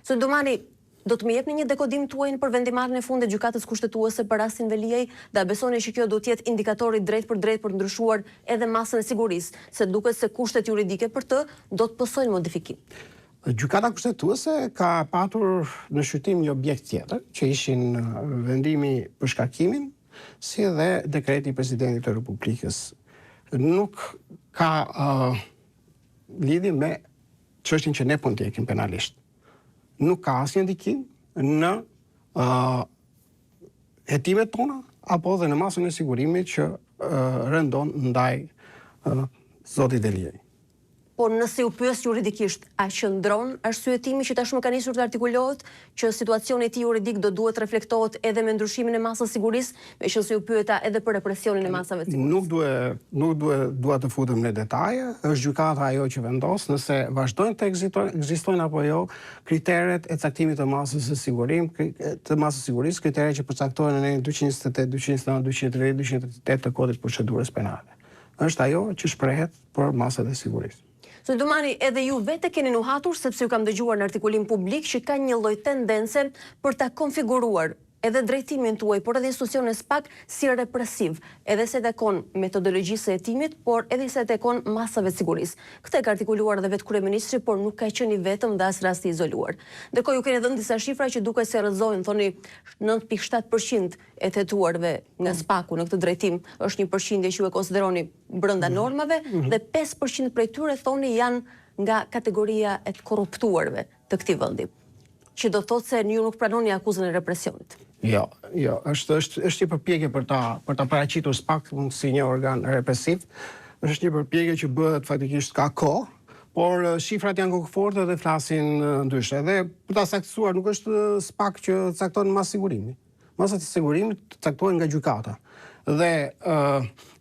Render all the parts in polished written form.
Zoti Dumani, do të më jepni një dekodim tuajin për vendimmarrjen e fundit të Gjykatës Kushtetuese për rastin Veliaj dhe a besoni që kjo do të jetë indikator i drejtpërdrejtë për të ndryshuar edhe masën e sigurisë, se duket se kushtet juridike për të do të pësojnë modifikim? Gjykata Kushtetuese ka patur në shqyrtim një objekt tjetër, që ishin vendimi për shkarkimin, si dhe dekreti i Presidentit të Republikës. Nuk ka lidhje me çështjen që ne po ndjekim penalisht. Nuk ka asnjë ndikim në uh, hetimet tona apo dhe në masën e sigurimit që uh, rëndon ndaj uh, zotit Veliaj. Por nëse ju pyes juridikisht, a qëndron arsyetimi që tashmë ka nisur të artikulohet, që situacioni i tij juridik do duhet të reflektohet edhe me ndryshimin e masës së sigurisë, meqenëse ju pyeta edhe për represionin e masave të sigurisë? Nuk due, nuk due, dua të futem në detaje, është gjykata ajo që vendos nëse vazhdojnë të ekzistojnë apo jo kriteret e caktimit të masës së sigurim, të masës së sigurisë, kritere që përcaktohen në nenin 228, 229, 230, 238 të Kodit të Procedurës Penale. Është ajo që shprehet për masat e sigurisë. Zoti Dumani, edhe ju vetë e keni nuhatur, sepse ju kam dëgjuar në artikulim publik që ka një lloj tendence për ta konfiguruar edhe drejtimin tuaj, por edhe institucionin e SPAK si represiv, edhe sa i takon metodologjisë së hetimit, por edhe sa i takon masave të sigurisë. Këtë e ka artikuluar edhe vetë kryeministri, por nuk ka qenë i vetëm dhe as rast i izoluar. Ndërkohë ju keni dhënë disa shifra që duket se rrëzojnë, thoni 9.7% e të hetuarve nga SPAK-u në këtë drejtim është një përqindje që ju e konsideroni brenda mhm. normave mhm. dhe 5% prej tyre thoni janë nga kategoria e të korruptuarve të këtij vendi. Që do të thotë se ju nuk pranoni akuzën e represionit. Jo, jo, është është është një përpjekje për ta për ta paraqitur SPAK-un si një organ represiv. Është një përpjekje që bëhet faktikisht ka kohë, por shifrat janë kokëforte dhe flasin ndryshe. Dhe për ta saktësuar, nuk është SPAK që cakton masë sigurimi. Masat e sigurimit caktohen nga gjykata. Dhe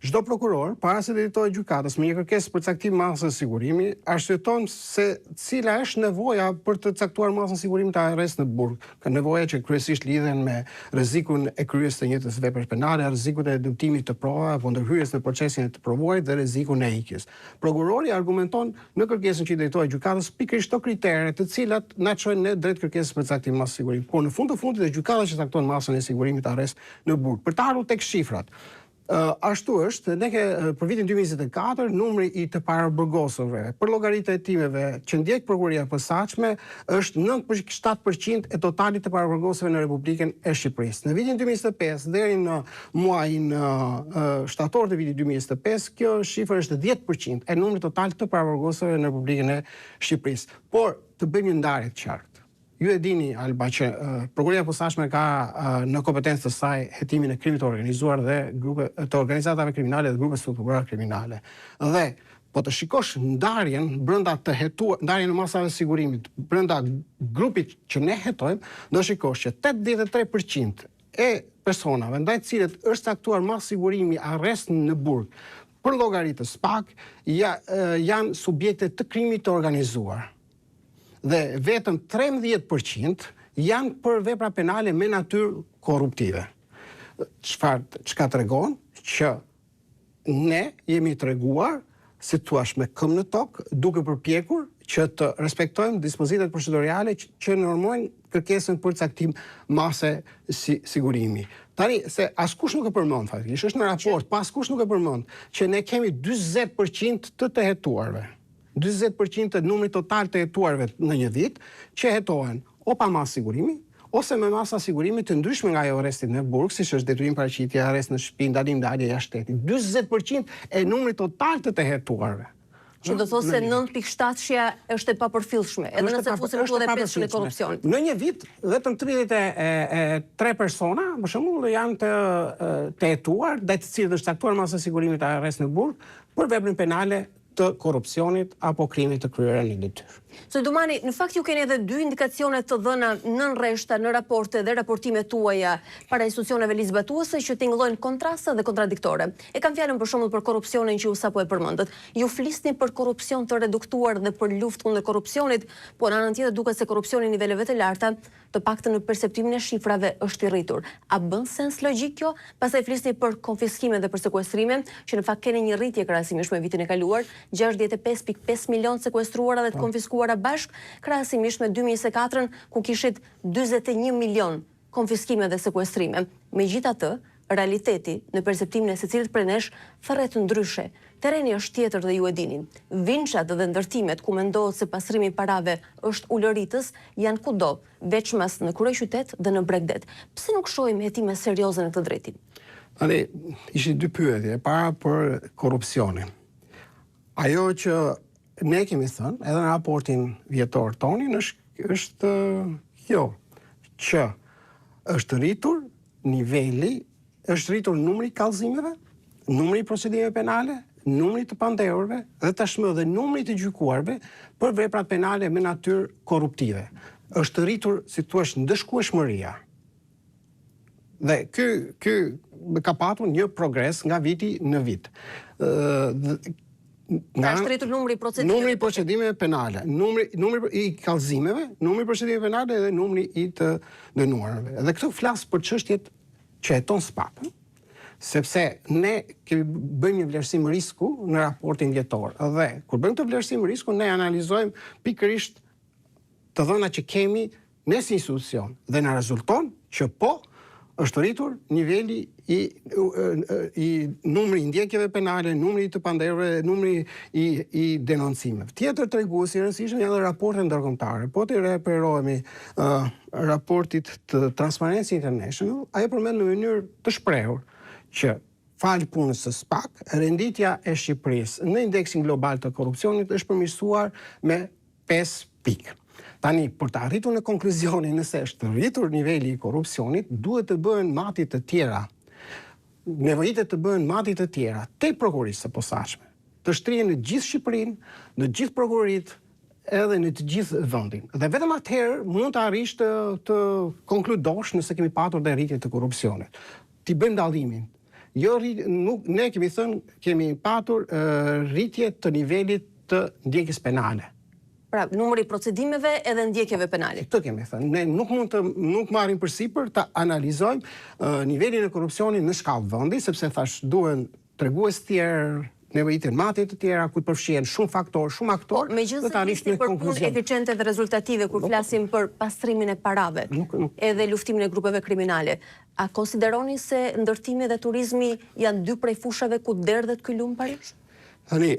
çdo prokuror, para se t'i drejtohet gjykatës me një kërkesë për caktim masës sigurimi, arsyeton se cila është nevoja për të caktuar masën e sigurimit të arrest në burg. Ka nevoja që kryesisht lidhen me rrezikun e kryerjes të njëjtës vepër penale, rrezikun e dëmtimit të provave apo ndërhyrjes në procesin e të provuarit dhe rrezikun e ikjes. Prokurori argumenton në kërkesën që i drejtohet gjykatës pikërisht këto kritere, të cilat na çojnë ne drejt kërkesës për caktim masë sigurimit. Por në fund të fundit është gjykata që cakton masën e sigurimit arrest në burg. Për të ardhur tek shifrat, ashtu është, ne ke për vitin 2024 numri i të paraburgosurve për llogari të hetimeve që ndjek prokuroria e posaçme është 9.7% e totalit të paraburgosurve në Republikën e Shqipërisë. Në vitin 2025 deri në muajin shtator të vitit 2025, kjo shifër është 10% e numrit total të paraburgosurve në Republikën e Shqipërisë. Por, të bëjmë një ndarje të qartë. Ju e dini, Alba, që Prokuroria e Posaçme ka në kompetencë të saj hetimin e krimit të organizuar dhe grupe të organizatave kriminale dhe grupe strukturore kriminale. Dhe po të shikosh ndarjen brenda të hetuar, ndarjen e masave të sigurimit brenda grupit që ne hetojmë, do shikosh që 83% e personave ndaj të cilët është caktuar masë sigurimi arrest në burg për llogari të SPAK ja, janë subjekte të krimit të organizuar. Dhe vetëm 13% janë për vepra penale me natyrë korruptive. Çfarë çka tregon që ne jemi treguar, si të thuash, me këmbë në tokë, duke përpjekur që të respektojmë dispozitat procedurale që normojnë kërkesën për caktim mase si sigurimi. Tani, se askush nuk e përmend faktikisht, është në raport, po askush nuk e përmend që ne kemi 40% të të hetuarve. 40% të numrit total të hetuarve në një vit që hetohen o pa masë sigurimi, ose me masa sigurimi të ndryshme nga ajo e arrestit në burg, siç është detyrim paraqitje, arrest në shtëpi, ndalim dalje jashtë shtetit. 40% e numrit total të të hetuarve. Që do thotë se 9.7-shja është e papërfillshme, edhe nëse fusim këtu edhe 5-shin e korrupsionit. Në një vit, vetëm 33 persona, për shembull, janë të të hetuar, ndaj të cilët është caktuar masa e sigurimit arrest në burg për veprën penale të korrupsionit apo krimit të kryer në detyrë. Zoti Dumani, në fakt ju keni edhe dy indikacione të dhëna nën rreshta në raporte dhe raportimet tuaja para institucioneve ligjzbatuese që tingëllojnë kontraste dhe kontradiktore. E kam fjalën për shembull për korrupsionin që ju sapo e përmendët. Ju flisni për korrupsion të reduktuar dhe për luftë kundër korrupsionit, por në anën tjetër duket se korrupsioni i niveleve të larta të paktën në perceptimin e shifrave, është i rritur. A bën sens logjik kjo? Pastaj flisni për konfiskime dhe për sekuestrime, që në fakt keni një rritje krahasimisht me vitin e kaluar, 65,5 milionë të sekuestruara dhe të konfiskuara. konfiskuara bashkë, krahasimisht me 2024-ën ku kishit 41 milionë konfiskime dhe sekuestrime. Megjithatë, realiteti, në perceptimin e secilit prej nesh, thërret ndryshe. Terreni është tjetër dhe ju e dini. Vinçat dhe ndërtimet ku mendohet se pastrimi i parave është ulëritës, janë kudo, veçmas në kryeqytet dhe në bregdet. Pse nuk shohim hetime serioze në këtë drejtim? Tani, ishin dy pyetje, e para për korrupsionin. Ajo që ne kemi thënë, edhe në raportin vjetor tonin, është, është kjo, që është rritur niveli, është rritur numri i kallëzimeve, numri i procedimeve penale, numri i të pandehurve dhe tashmë dhe numri i të gjykuarve për veprat penale me natyrë korruptive. Është rritur, si thua, ndëshkueshmëria. Dhe ky ky ka patur një progres nga viti në vit. Ë nga është rritur numri i procedimeve. Numri i procedimeve penale, numri numri i kallëzimeve, numri i procedimeve penale dhe numri i të dënuarve. Dhe këtu flas për çështjet që heton SPAK, sepse ne kemi bëjmë një vlerësim risku në raportin vjetor dhe kur bëjmë këtë vlerësim risku ne analizojmë pikërisht të dhënat që kemi ne si institucion dhe na rezulton që po është rritur niveli i i numri i ndjekjeve penale, numri i të pandehurve, numri i i denoncimeve. Tjetër tregues i rëndësishëm janë edhe raportet ndërkombëtare. Po t'i referohemi uh, raportit të Transparency International, ajo përmend në mënyrë të shprehur që falë punës së SPAK, renditja e Shqipërisë në indeksin global të korrupsionit është përmirësuar me 5 pikë. Tani, për të arritur në konkluzionin nëse është rritur niveli i korrupsionit, duhet të bëhen matje të tjera. Nevojitet të bëhen matje të tjera te prokurorisë së posaçme, të shtrihen në gjithë Shqipërinë, në gjithë prokuroritë, edhe në të gjithë vendin. Dhe vetëm atëherë mund të arrish të të konkludosh nëse kemi patur dhe rritje të korrupsionit. T'i bëjmë dallimin. Jo nuk ne kemi thënë kemi patur rritje të nivelit të ndjekjes penale. Pra, numri i procedimeve edhe ndjekjeve penale. Këtë kemi thënë. Ne nuk mund të nuk marrim përsipër të analizojmë nivelin e korrupsionit në shkallë vendi, sepse thashë duhen tregues të tjerë, nevojiten matje të tjera ku të përfshihen shumë faktorë, shumë aktorë, po, dhe të arrish në konkluzion. Për punë eficiente dhe rezultative kur flasim për pastrimin e parave, nuk, nuk. edhe luftimin e grupeve kriminale, a konsideroni se ndërtimi dhe turizmi janë dy prej fushave ku derdhet ky lumë parash? Tani,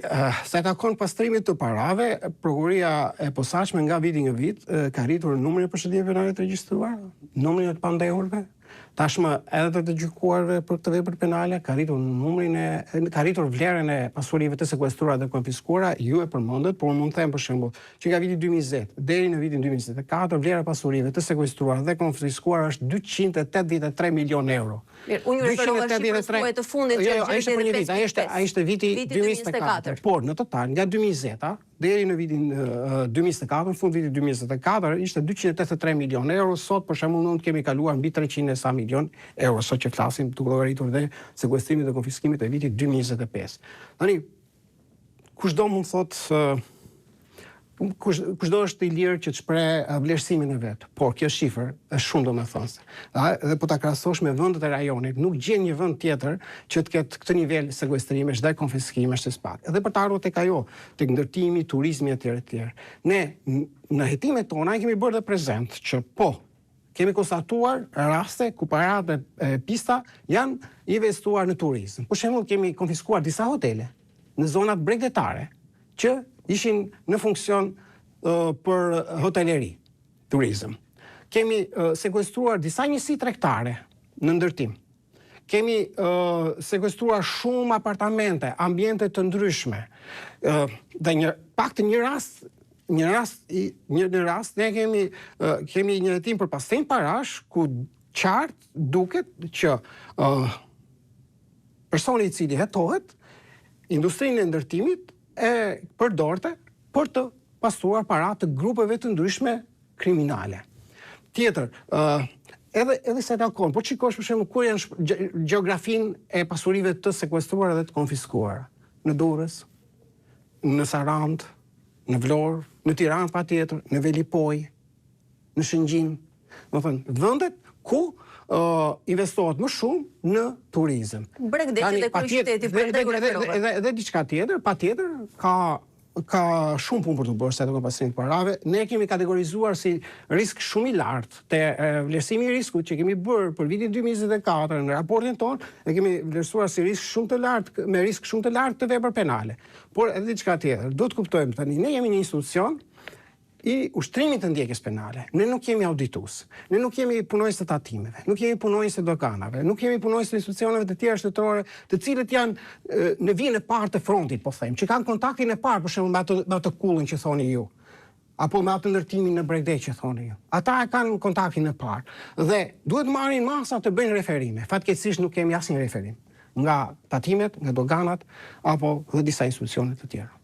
sa i takon pastrimit të parave, prokuroria e posaçme nga viti në vit ka rritur numrin e procedimeve penale të regjistruara, numrin e të pandehurve, Tashmë edhe të të gjykuarve për këtë vepër penale ka rritur numrin e ka rritur vlerën e pasurive të sekuestruara dhe konfiskuara, ju e përmendët, por unë mund të them për shembull që nga viti 2020 deri në vitin 2024 vlera e pasurive të sekuestruara dhe konfiskuara është 283 milionë euro. Mirë, unë ju referova shifrës tuaj të fundit që jo, jo, është për një vit, ai ishte ai ishte viti 2024, por në total nga 2020-a Deri në vitin 2024, në fund vitit 2024, ishte 283 milionë euro, sot për shembull mund të kemi kaluar mbi 300 e sa milionë euro, sot që flasim duke llogaritur dhe sekuestrimet dhe konfiskimet e vitit 2025. Tani, kushdo mund thotë kush, kushdo është i lirë që të shprehë vlerësimin e vet, por kjo shifër është shumë domethënëse. Dhe po ta krahasosh me vendet e rajonit, nuk gjen një vend tjetër që të ketë këtë nivel sekuestrimesh dhe konfiskimesh si SPAK. Edhe për të ardhur tek ajo, tek ndërtimi, turizmi etj etj. Ne në hetimet tona e kemi bërë dhe prezent që po kemi konstatuar raste ku paratë e pista janë investuar në turizëm. Për shembull, kemi konfiskuar disa hotele në zonat bregdetare që ishin në funksion për hoteleri, turizëm. Kemi sekuestruar disa njësi tregtare në ndërtim. Kemi sekuestruar shumë apartamente, ambiente të ndryshme. Dhe një pak të një rast, një rast një, një rast ne kemi kemi një hetim për pastrim parash ku qartë duket që uh, personi i cili hetohet industrinë e ndërtimit e përdorte për të pastruar para të grupeve të ndryshme kriminale. Tjetër, ë edhe edhe sa takon, po shikosh për shembull ku janë gjeografinë e pasurive të sekuestruara dhe të konfiskuara. Në Durrës, në Sarandë, në Vlorë, në Tiranë patjetër, në Velipojë, në Shëngjin. Domethënë, vendet ku uh, investohet më shumë në turizëm. Bregdeti dhe kryeqyteti, dhe, dhe, dhe, dhe, dhe, dhe diçka tjetër, patjetër ka Ka shumë punë për të bërë sa i takon pastrimit të parave. Ne kemi kategorizuar si risk shumë i lartë te vlerësimi i riskut që kemi bërë për vitin 2024 në raportin tonë, e kemi vlerësuar si risk shumë të lartë, me risk shumë të lartë të vepër penale. Por edhe diçka tjetër, duhet të kuptojmë tani, ne jemi një institucion i ushtrimit të ndjekjes penale. Ne nuk jemi auditues, ne nuk jemi punonjës të tatimeve, nuk jemi punonjës të doganave, nuk jemi punonjës të institucioneve të tjera shtetërore, të cilët janë në vijën e parë të frontit, po them, që kanë kontaktin e parë për shembull me atë me atë kullën që thoni ju, apo me atë ndërtimin në bregdet që thoni ju. Ata e kanë kontaktin e parë dhe duhet marrin masa të bëjnë referime. Fatkeqësisht nuk kemi asnjë referim nga tatimet, nga doganat apo dhe disa institucione të tjera.